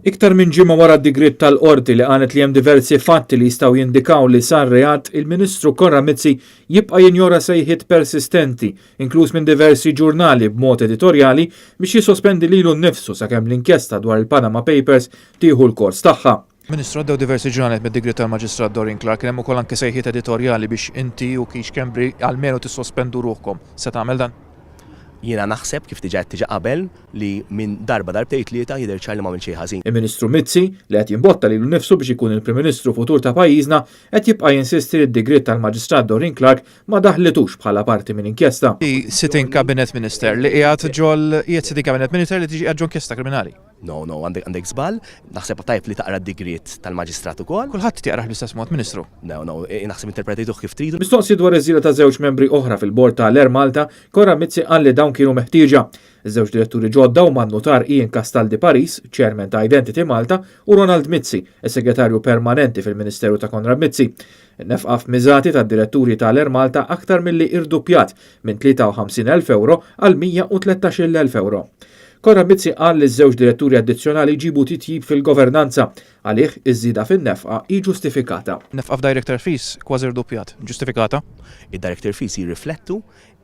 Iktar minn ġimgħa wara d-digriet tal-Qorti li qalet li hemm diversi fatti li jistgħu jindikaw li sar reat, il-Ministru Konrad Mizzi jibqa' jinjora sejħiet persistenti, inkluż minn diversi ġurnali b'mod editorjali, biex jissospendi lilu nnifsu sakemm l-inkjesta dwar il-Panama Papers tieħu l-kors tagħha. Ministru, għaddew diversi ġranet mid-digriet tal-Maġistrat Doreen Clarke, kien hemm ukoll anke sejħiet editorjali biex inti u Keith Schembri almenu tissospendu ruħkom. Se tagħmel dan? Jiena naħseb, kif diġà għedt diġà qabel, li minn darba, darbtejn, tlieta jidher ċar li m'għamilt xejn ħażin. Il-Ministru Mizzi, li qed jimbotta lilu nnifsu biex ikun il-Prim Ministru futur ta' pajjiżna, qed jibqa' jinsisti li d-digriet tal-Maġistrat Doreen Clarke ma daħlitux bħala parti minn inkjesta. Sitting Cabinet Minister li qiegħed ġol qiegħed Sitting Cabinet Minister li tiġi qiegħed ġo inkjesta kriminali. No, no, għandek għandek żball. Naħseb tajjeb li taqra d-digriet tal-Maġistrat ukoll. Kulħadd qed jaqrah bl-istess mod, Ministru. No, no, naħseb interpretajtuh kif tridu. Mistoqsi dwar iż-żieda ta' żewġ membri oħra fil-bord ta' l-Air Malta, Konrad Mizzi qal li dawn kienu meħtieġa. Iż-żewġ diretturi ġodda huma n-Nutar Ian Castaldi Paris, Chairman ta' Identity Malta, u Ronald Mizzi, is-Segretarju Permanenti fil-Ministeru ta' Konrad Mizzi. In-nefqa f'miżati tad-diretturi ta' l-Air Malta aktar milli irduppjat minn 53,000 ewro għal 113,000 ewro. Konrad Mizzi qal li ż-żewġ diretturi addizzjonali jġibu titjib fil-governanza. Għalih, iż-żieda fin-nefqa hi ġustifikata. Nefqa f'director fees kważi rduppjat. Ġustifikata? Id-director fees jirriflettu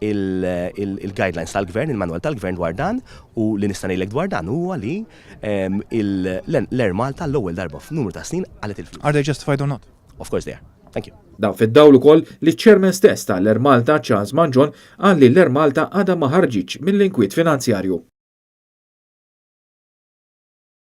il-guidelines tal-gvern, il-manual tal-gvern dwar dan, u li nista' ngħidlek dwar dan huwa li l-Air Malta l-ewwel darba f'numru ta' snin qalgħet il-flus. Are they justified or not? Of course they are. Thank you. Dan fid-dawl ukoll li ċ-chairman stess ta' l-Air Malta, Charles Mangion, qal li l-Air Malta għadha ma ħarġitx mill-inkwiet finanzjarju.